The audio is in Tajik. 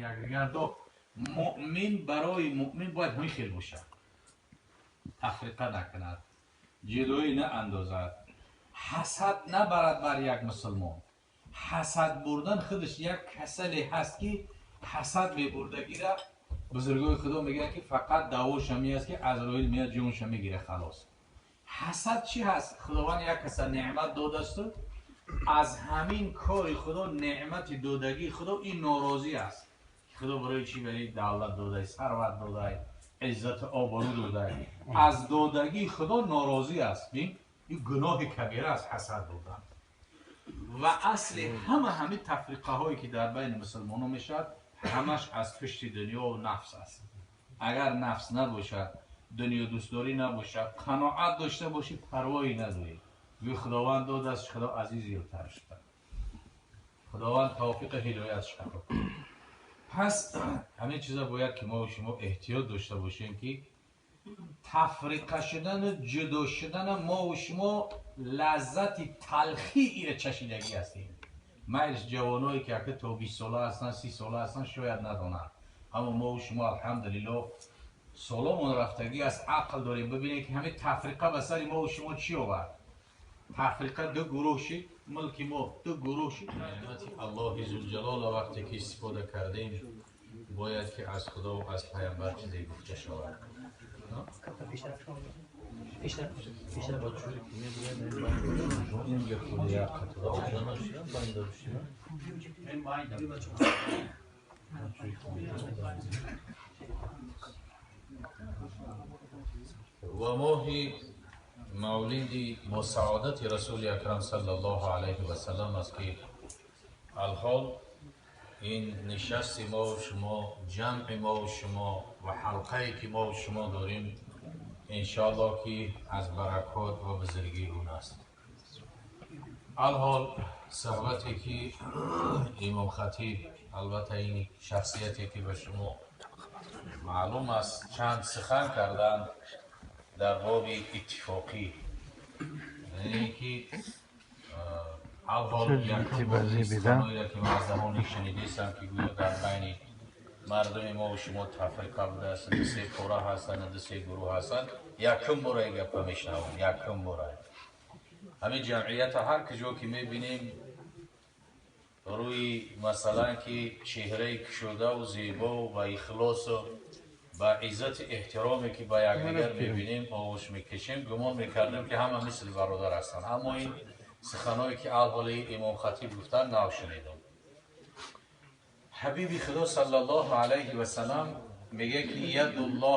Якдигар муъмин барои муъмин бояд ҳамин хел бошад, тафриқа накунад, ҷилоӣ наандозад, ҳасад набарад бар як мусулмон. Ҳасад бурдан худаш як касале ҳаст ки ҳасад мебурдагира бузургои худо мегӯянд ки фақат давош ҳамин аст ки Азроил меяд ҷонша мегирад, халос. Ҳасад чӣ ҳаст? Худованд як каса неъмат додасту аз ҳамин кори худо, неъмати додагии худо ин норозӣ аст. Худо барои чӣ барои давлат додай, сарват додай, иззату обрӯ додай, аз додагии худо норозӣ аст. Бин, ин гуноҳи кабира аст ҳасад бурдан. Ва асли ҳама ҳамин тафриқаҳое ки дар байни мусулмонон мешавад, ҳамаш аз пушти дунё ва нафс аст. Агар нафс набошад, дунё дӯстдорӣ набошад, қаноат дошта бошӣ, парвоӣ надорӣ. Гӯй Худованд додааст, Худо азиз зиёдтар шуда. Худованд тавфиқи ҳидоят шавад. Пас ҳамин чиза бояд ки мо шумо эҳтиёт дошта бошем ки тафриқа шудану ҷудо шудана мо ва шумо лаззати талхи ира чашидагӣ ҳастем. Майлиш ҷавоное ки ака то 20 сола ҳастанд, 30 сола ҳастанд, шояд надонанд. Аммо мо ва шумо алҳамдулиллоҳ соломон рафтагӣ аст, ақл дорем. Бибинед ки ҳамин тафриқа ба сари мо ва шумо чӣ овард? Тафриқа ду гурӯҳ шид, мулки мо ду гурӯҳ шид. Неъмати Аллоҳи зулҷалол вақте ки истифода кардем, бояд ки аз Худо ва аз Паямбар чизе гуфта шавад. Ва моҳи мавлиди бо саодати Расули Акрам саллаллоҳу алайҳи васаллам аст ки алҳол ин нишасти мо ва шумо, ҷамъи мо ва шумо ва ҳалқае ки мо ва шумо дорем, иншоаллоҳ ки аз баракот ва бузургии он аст. Алҳол суҳбате ки имом хатиб, албатта ин шахсияте ки ба шумо маълум аст, чанд сухан карданд дар боби иттифоқӣ, яъне ки алҳол якое ки ман аз заҳони шунидистам ки гӯё дар байни мардуми мо ва шумо тафриқа будааст, ду се пора ҳастанд, ду се гурӯҳ ҳастанд. Якум бора ин гапа мешунавам, якум бора. Ҳамин ҷамъията ҳар куҷо ки мебинем, рӯи масалан ки чеҳраи кушодаву зебову ба ихлосу ба иззати эҳтироме ки ба якдигар мебинем, оғӯш мекашем, гумон мекардем ки ҳама мисли бародар ҳастанд. Аммо ин суханое ки алҳоли имом хатиб гуфтанд, нав шунидам. Ҳабиби Худо саллаллоҳу алайҳи васаллам мегӯяд ки ядуллоҳ